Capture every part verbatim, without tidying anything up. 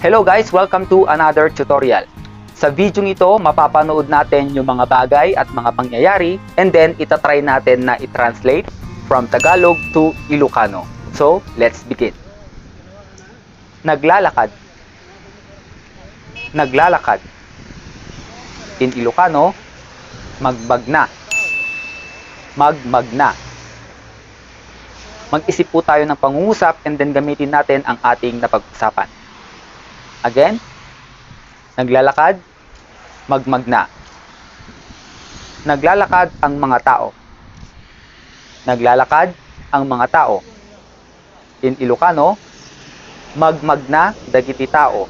Hello guys, welcome to another tutorial. Sa video ito, mapapanood natin yung mga bagay at mga pangyayari, and then itatry natin na i-translate from Tagalog to Ilocano. So, let's begin. Naglalakad. Naglalakad. In Ilocano, magmagna. Magmagna. Mag-isip po tayo ng pangungusap and then gamitin natin ang ating napag-usapan. Again, naglalakad, magmagna. Naglalakad ang mga tao. Naglalakad ang mga tao. In Ilocano, magmagna dagiti tao.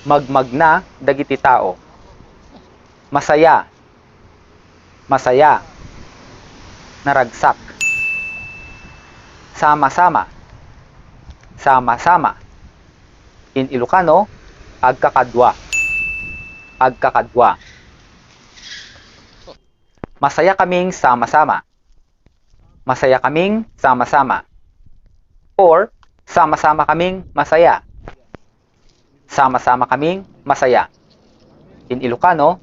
Magmagna dagiti tao. Masaya. Masaya. Naragsak. Sama-sama. Sama-sama. In Ilocano, agkakadua. Agkakadua. Masaya kaming sama-sama. Masaya kaming sama-sama. Or, sama-sama kaming masaya. Sama-sama kaming masaya. In Ilocano,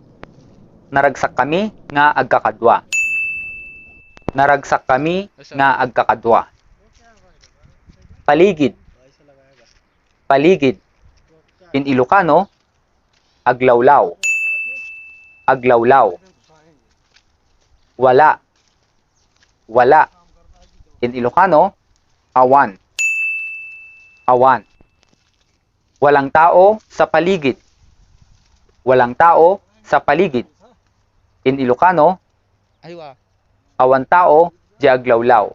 naragsak kami nga agkakadua. Naragsak kami nga agkakadua. Paligid. Paligid. In Ilocano, aglawlaw. Aglawlaw. Wala. Wala. In Ilocano, awan. Awan. Walang tao sa paligid. Walang tao sa paligid. In Ilocano, awan tao di aglawlaw.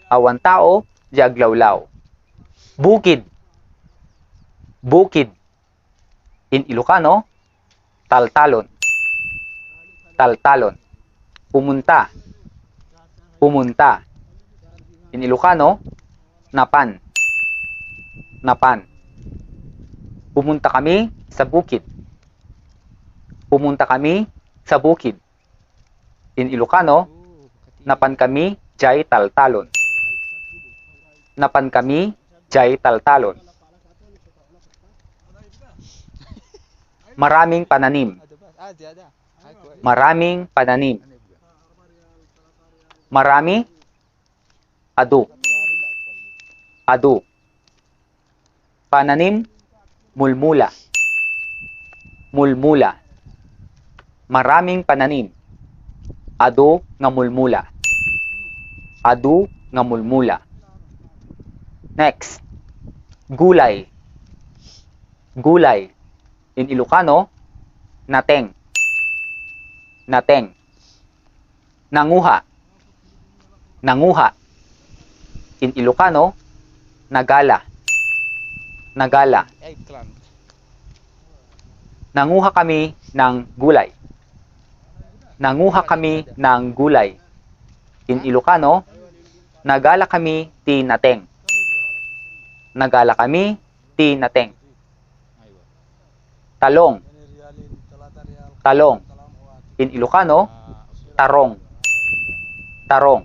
Awan tao di aglawlaw. Bukid. Bukid. In Ilocano, taltalon. Taltalon. Pumunta. Pumunta. In Ilocano, napan. Napan. Pumunta kami sa bukid. Pumunta kami sa bukid. In Ilocano, napan kami jay taltalon. Napan kami jay taltalon. Maraming pananim. Maraming pananim. Marami. Adu. Adu. Pananim, mulmula. Mulmula. Maraming pananim. Adu nga mulmula. Adu nga mulmula. Next. Gulay. Gulay. In Ilocano, nateng. Nateng. Nanguha. Nanguha. In Ilocano, nagala. Nagala. Eggplant. Nanguha kami ng gulay. Nanguha kami ng gulay. In Ilocano, nagala kami ti nateng. Nagala kami ti nateng. Talong. Talong. In Ilocano, tarong. Tarong.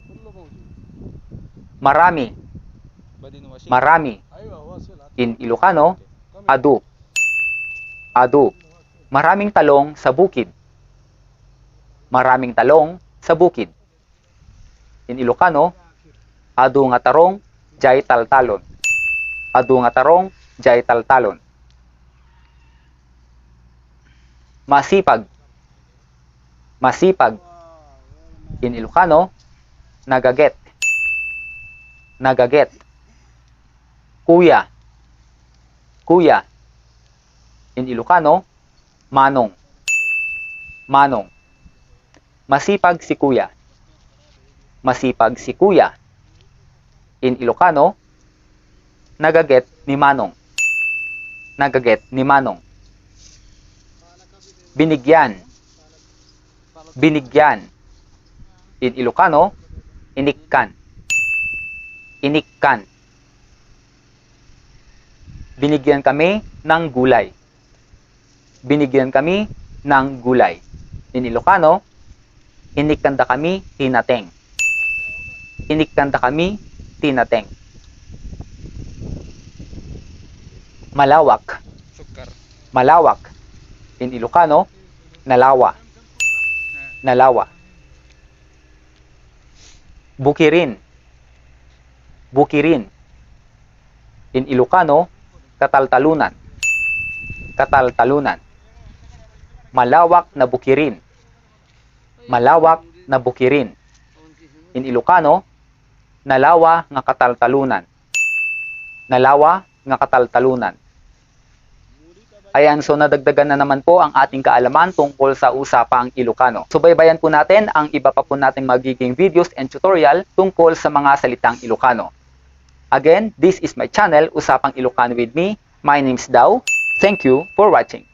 Marami. Marami. In Ilocano, adu. Adu. Maraming talong sa bukid. Maraming talong sa bukid. In Ilocano, adu nga tarong jay taltalon. Adu nga tarong jay taltalon. Masipag. Masipag. In Ilocano, nagaget. Nagaget. Kuya. Kuya. In Ilocano, manong. Manong. Masipag si kuya. Masipag si kuya. In Ilocano, nagaget ni manong. Nagaget ni manong. Binigyan. Binigyan. In Ilocano, inikkan. Inikkan. Binigyan kami ng gulay. Binigyan kami ng gulay. In Ilocano, inikkanda kami ti nateng. Inikkanda kami ti nateng. Malawak. Malawak. In Ilocano, nalawa. Nalawa. Bukirin. Bukirin. In Ilocano, kataltalunan. Kataltalunan. Malawak na bukirin. Malawak na bukirin. In Ilocano, nalawa nga kataltalunan. Nalawa nga kataltalunan. Ayan, so nadagdagan na naman po ang ating kaalaman tungkol sa usapang Ilocano. Subaybayan po natin ang iba pa po nating magiging videos and tutorial tungkol sa mga salitang Ilocano. Again, this is my channel, Usapang Ilocano with me. My name is Dao. Thank you for watching.